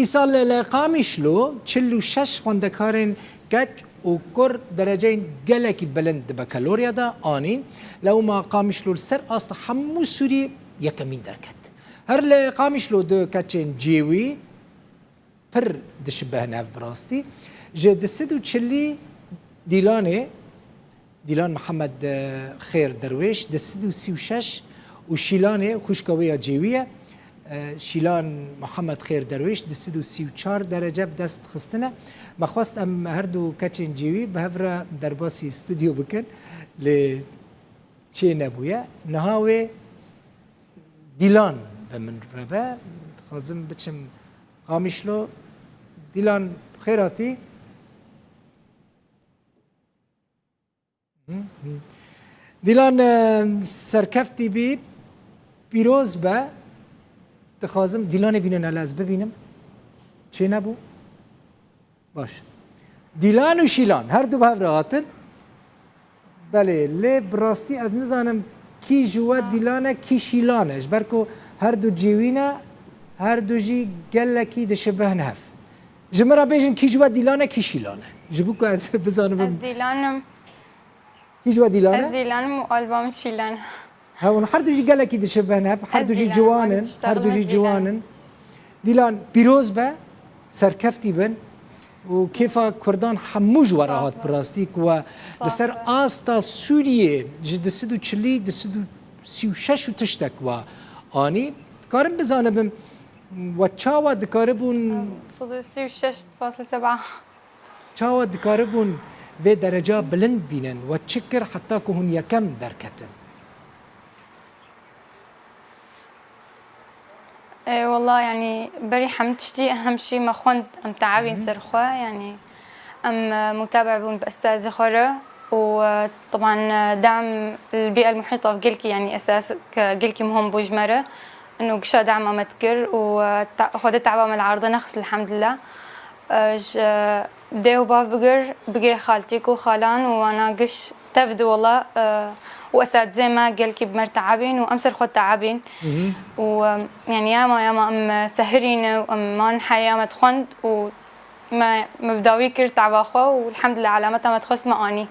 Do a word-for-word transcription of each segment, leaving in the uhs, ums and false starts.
Îsal li Qamişlo çil û şeş xwendekarên keç û kur dereceyên gelekî bilind di bakalorya de anîn. Lewma Qamişlo li ser asta hemû Sûriyê yekemîn derket. Her li Qamişlo du keçên cêwî pir dişibihne hev bi rastî. Ji du sed û çilî Dîlanê Dîlan Mihemed, e, Xêr Derwêş, du sed û sî û şeş û Şîlanê xwişka wê ya cêwî ye. E, Şîlan Mihemed Xêr Derwêş du sed û sî û çar derece bi dest xistine. Me xwest em her du keçên cêwî bi hev re derbasî stûdyo bikin, lê çê nebûye. Niha wê Dîlan bi min re be. Dixwazim biçim Qamişlo. Dîlan, xêr hatî. Dîlan, e, serkeftî bî, pîroz be. Dixwazim Dîlanê bînin, hele ez bibînim. Çê nebû? Baş. Dîlan û Şîlan, her du bi hev re hatin. Belê, lê bi rastî ez nizanim kî ji we Dîlan e, kî Şîlan e. Ji ber ku her du cêwî ne, her du jî gelekî dişibihne hev. Ji min re bêjin, kî ji we Dîlan e, kî Şîlan e? Ji bo ku ez bizanim. Ez Dîlan im. Kî ji we Dîlan e? Ez Dîlan im û alba min Şîlan e. Ha, hûn her du jî gelekî dişibin hev, her du jî ciwan in, her du jî ciwan in. Dîlan, pîroz be, serkeftî bin û kêfa Kurdan hemû ji we re hat bi rastî ku we li ser asta Sûriyê ji du sed û çilî, du sed û sî û şeş û tiştek we anî. Dikarim bizanibim, we çawa dikaribûn? Sed û sî û şeş fasle seba. Çawa dikaribûn vê dereca bilind bînin? We çi kir heta ku hûn yekem derketin? Ê, wela, yanî, berî hemû tiştî, hemşî me xwend, em teabîn ser xwe, yanî, em, e, mutabe bûn bi estazê xwe re û, e, teban, e, dam li bî el muhîta gelkî, yanî, esas ke gelkî muhim bû ji me re. Ino gişa dama me dikir û, e, ta-, Xwedê teaba me li erdê nexist, elhamdulillah. E, ji, e, dê û bav bigir, bigê xaltîk û xalan û wana giş tev di wela, e, û esatizê me gelkî bi me re teabîn û em ser xwe teabîn. Û, e, yanî yama yama em, e, sehirîne û em man heya me dixwend û me, me bi dawî kir teaba xwe û elhamdulillah elameta me dixwest me anî.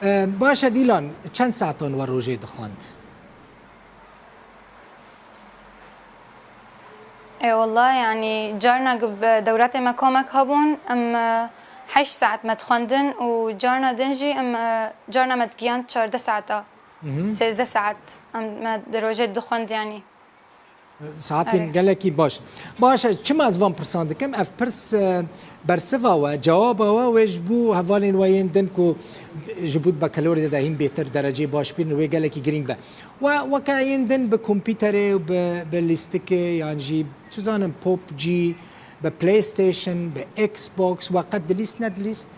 E, baş e Dîlan, çend saetan we rojê dixwend? Ê, wela, yanî, carna gi-, bi dewratê me komek hebûn, em, e, heşt saet me dixwendin û carna din jî em, e, carna me digihand çardeh saeta. Sêzdeh saet em, me di rojê dixwend, yanî. Saetên gelekî baş. Baş e, çima ez van pirsan dikim? Ev pirs, e, bersiva we, cewaba we, wê ji bo hevalên we yên din ku ji bo di bakalorê de hîn bêtir dereceyê baş bînin, wê gelekî girîng be. We weke yên din bi kompîterê û bi, bi lîstikê yan jî, çi zanim, PUBG, bi PlayStation, bi Xbox, we qet dilîst nedilîst?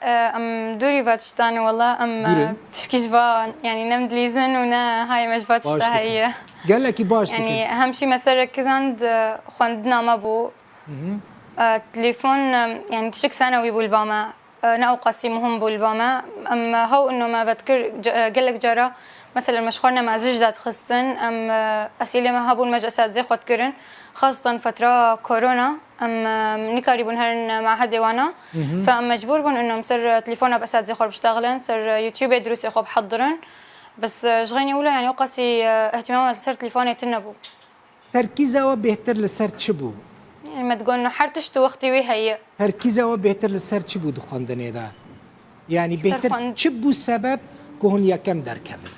E, em dûrî va tiştan, wela, em, e, tişkî ji va, yanî, ne em dilîzin û ne hayê me ji va tişta heye. Gelekî baş dikin. Yanî, hemşî me ser kizand, e, xwendina me bû. E, telefon, e, yanî, tişik senewî bû li ba me. E, ne ewqasî muhim bû li ba me. Em, e, hew ino me vedikir, ce-, e, gelek cara, meselen, me ji xwe ne me ziş dadixistin. Em, e, esîlê me hebûn, me ji esatizê xwe dikirin. Xastan fetra korona. Em, em, nikarîbûn herin mahedê wana. Fe em mecbûr bûn ino em ser telefona bi esatizê xwe biştexilin, ser YouTubeê dirûsê xwe bihidirin. Bes, e, ji xeynî wilo, yanî, o qasî, e, ihtimam li ser telefonê tune bû. Terkîza we bêhtir li ser çi bû? Yanî, me digot, no, her tişt û wextî wî heye. Terkîza we bêhtir li ser çi bû di xwendinê de? Yanî, bêhtir çi bû sebeb ku hûn yekem derkevin?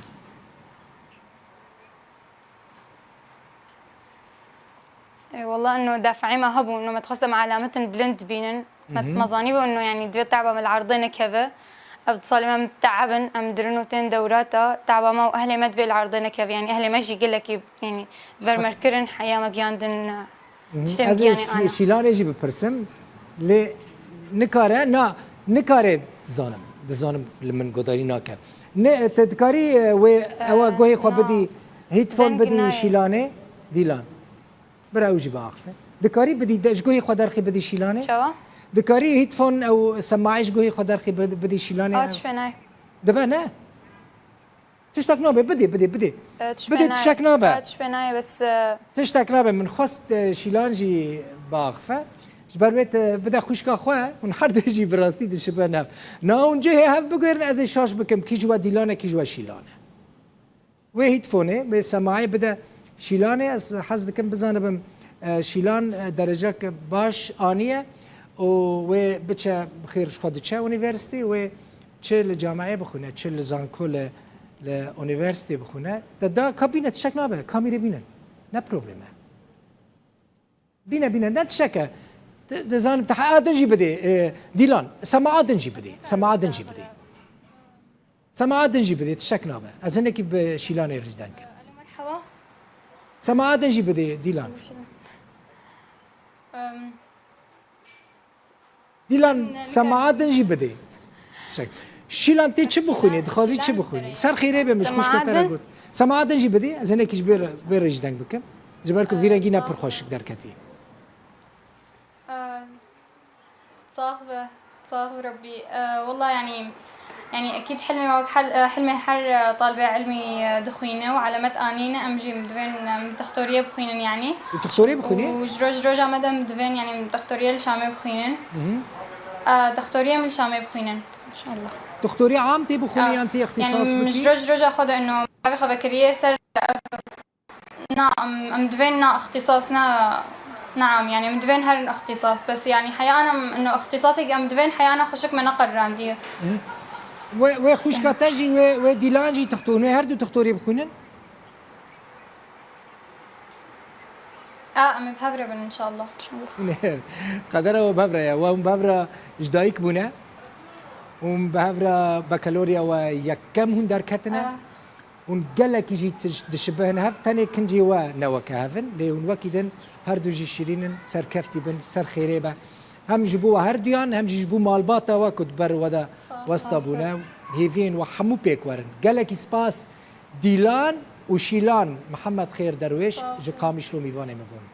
Ê, wela, ino defayê me hebûn, ino me dixwest em alametin bilind bînin. Me, me zanîbû, ino, yanî, divê teaba me li erdê nekeve. Ev du salê me em teabin, em dirin û tên dewrata, teaba me û ehlê me divê li erdê nekeve. Yanî, ehlê me jî gelekî, yanî, ber me kirin, heya me giyandin, tiştê me giyanê ana. Ez ê Şî-, Şîlanê jî bipirsim, lê nikare, na, nikare dizanim, dizanim li min guhdarî nake. Ne, te dikarî, e, wê, ewa, e, guhê xwe bidî, headphone bidî Şîlanê, Dîlan. Bira ew jî biaxife. Dikarî bidî, de, ji guhê xwe derxî bidî Şîlanê? Çawa? Dikarî headphone ew semaî ji guhê xwe derxî bid-, bidî Şîlanê? Aç fenay. Dibe ne? Tiştek nabe, bidê, bidê, bidê. E, tişt Bidê pê tiştek nayê. nabe. E, tişt pê nayê, bes, e, Tiştek nabe, min xwest, e, Şîlan jî biaxife. Ji ber wê te bide xwişka xwe, hûn her du jî bi rastî dişibin hev. Na hûn cihê hev biguherin, ez ê şaş bikim, kî ji we Dîlan e, kî ji we Şîlan e. Wê hîtfonê, wê semayê bide Şîlanê, ez hez dikim bizanibim, e, Şîlan, e, derecek baş aniye û wê biçe, bi xêr ji xwe diçe unîversîtê, wê çi li cameyê bixwîne, çi li zanko li, li unîversîtê bixwîne. Te da ka bîne, tiştek nabe, kamîrê bînin. Ne problem e. Bîne, bîne, ne tiştek e. Di-, dizanim te heya din jî bidê, e, Dîlan, semaa din jî bidê, semaa din jî bidê. Semaa din jî bidê, tiştek nabe. Ez hinekî bi Şîlanê rîdeng kim. Alo, merhaba. Semaa din jî bidê, Dîlan. Em, Dîlan, Ne, semaa din jî bidê. Tiştek. Şîlan, tê çi bixwînî? Dixwazî çi bixwînî? Ser xêrê be, min ji xwişka te re got. Semaa din jî bidê, ez hinekî ji bê re, bê re jî deng bikim. Ji ber ku vî rengî ne pir xweşik derketî. Ee, Sax be, sax be Rebbî. Ee, Wallah, yanî, yanî ekîd hilmê wek hel-, e, hilmê her, e, talibê ilmî, e, dixwîne û elemet anîne, em jî divên, em dixtoriyê bixwînin, yanî. Tu dixtoriyê bixwînî? Û ji roj ji roja me de em divên, yanî dixtoriyê li Şamê bixwînin. E, dixtoriyê min li Şamê bixwînin. İnşallah. Dixtoriyê am tê bixwînî yan tê îxtîsas Yanî, min bikî? ji roj ji roja xwe de ino, xwe vekiriye ser, e, Na, em, em divên na îxtîsas, na, naam, yanî em divên herin îxtîsas, bes yanî heya ana em, ino îxtîsasek em divên heya ana xweşik me neqerirandiye. Wê, wê xwişka te jî, wê, wê Dîlan jî dixtor, wê her du dixtorî bixwînin? A, em ê bi hev re bin, inşallah. Qedera we bi hev re ye. We hûn bi hev re ji dayik bûne. Hûn bi hev re bakalorya we yekem hûn derketine. A. Hûn gelekî jî tij-, dişibihin hev, tenê kincê we ne weke hev in, lê hûn wekî din her du jî şîrîn in, serkeftî bin, ser xêrê be. Hem ji bo we her duyan, hem jî ji bo malbata we ku di ber we de westa bûne, hêviyên we hemû pêk werin. Gelekî spas Dîlan û Şîlan. Mihemed Xêr Derwêş ji Qamişlo mîvanê me bûn.